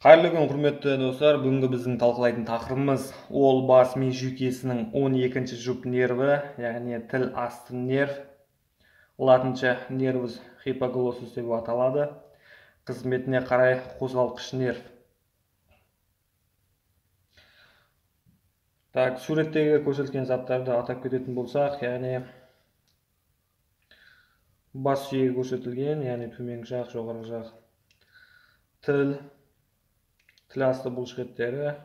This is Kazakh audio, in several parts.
Қайырлы күн, құрметті достар. Бүгінгі біздің талқылайтын тақырыбымыз ол бас ми жүйкесінің 12-ші жұп нерві, яғни тіл асты нерв, латынша nervus hypoglossus деп аталады. Қызметіне қарай қозғалтқыш нерв. Так, суреттегі көрсетілген заттарды атап кететін болсақ, яғни бас сүйегі көрсетілген, яғни төменгі жақ, жоғарғы жақ, тіл, тіл асты бұлшықеттері,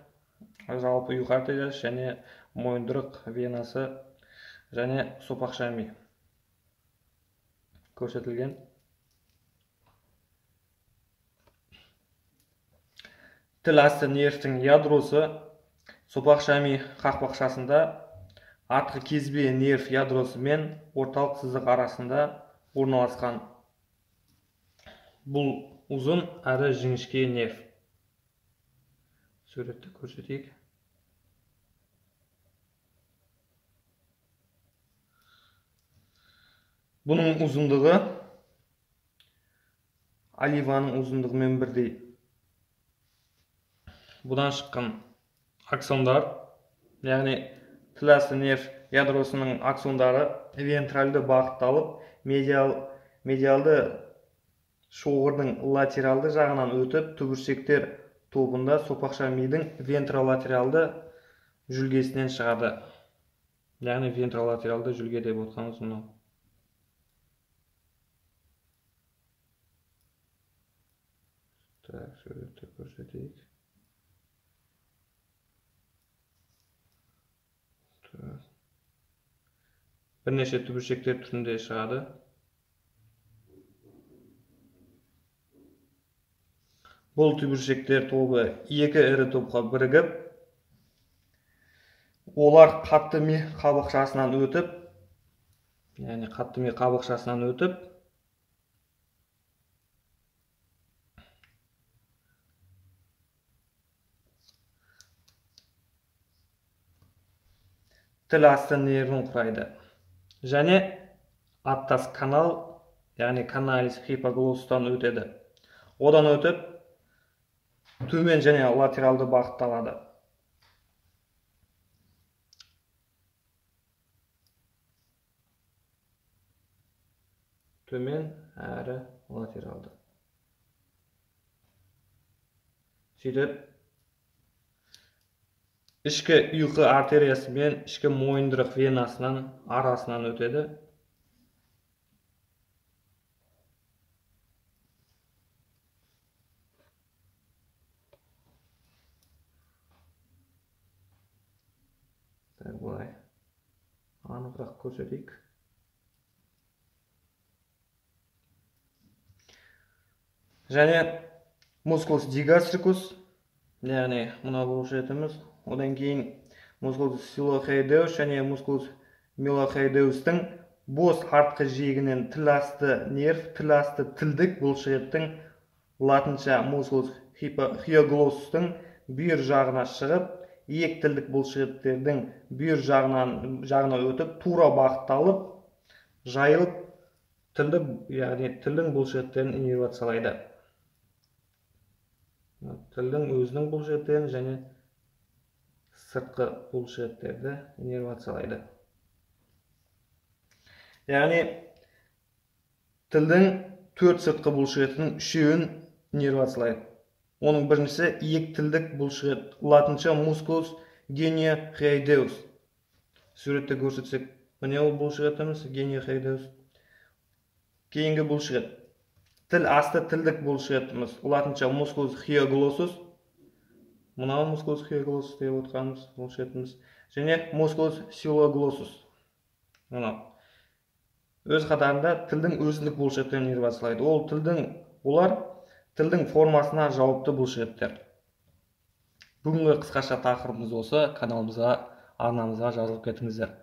жалпы ұйқы артериясы және мойындырық венасы және сопақша ми көрсетілген. Тіл асты нервтің ядросы сопақша ми қақпақшасында артқы кезбе нерв ядросы мен орталық сызық арасында орналасқан. Бұл ұзын әрі жіңішке нерв. Суретті көрсетейік. Бұның ұзындығы оливаның ұзындығымен бірдей. Бұдан шыққан аксондар, яғни тіл асты нерв ядросының аксондары вентральды бағытталып, медиалды шоғырдың латералды жағынан өтіп, түбіршектер тобында сопақша мидың вентролатералды жүлгесінен шығады. Яғни вентролатералды жүлге деп отқанымыз мынау. Так, суретті көрсетейік. Бірнеше түбіршектер түрінде шығады. Бұл түбіршектер тобы екі ірі топқа бірігіп, олар қатты ми қабықшасынан өтіп, яғни қатты ми қабықшасынан өтіп, тіл асты нервін құрайды. Және аттас канал, яғни каналис хипоглоссустан өтеді. Одан өтіп, төмен және латералды бағытталады. Төмен әрі латералды. Сөйтіп, ішкі ұйқы артериясы мен ішкі мойындырық венасынан арасынан өтеді. Былай анығырақ көрсетейік. Және мускулус дигастрикус, яғни мына бұлшықетіміз, одан кейін мускулус силохейдеус және мускулус милохейдеустің бос артқы жиегінен тіл асты нерв, тіл асты тілдік бұлшықеттің латынша мускулус хиоглоссустың бүйір жағына шығып, иек тілдік бұлшықеттердің бүйір жағына өтіп, тура бағытталып, жайылып, тілді, яғни тілдің бұлшықеттерін иннервациялайды. Тілдің өзінің бұлшықеттерін және сыртқы бұлшықеттерді иннервациялайды. Яғни тілдің төрт сыртқы бұлшықетінің үшеуін иннервациялайды. Оның біріншісі иек тілдік бұлшықет, латынша мускулус geniohyoideus. Суретте көрсетсек, міне ол бұлшықетіміз geniohyoideus. Кейінгі бұлшықет тіл асты тілдік бұлшықетіміз, латынша мускулус hyoglossus. Мынау мускулус hyoglossus деп отқанымыз бұлшықетіміз. Және мускулус siloglossus. Мынау өз қатарында тілдің өзіндік бұлшықеттерін иннервациялайды. Олар тілдің формасына жауапты бұлшықеттер. Бүгінгі қысқаша тақырыбымыз осы. Каналымызға, арнамызға жазылып кетіңіздер.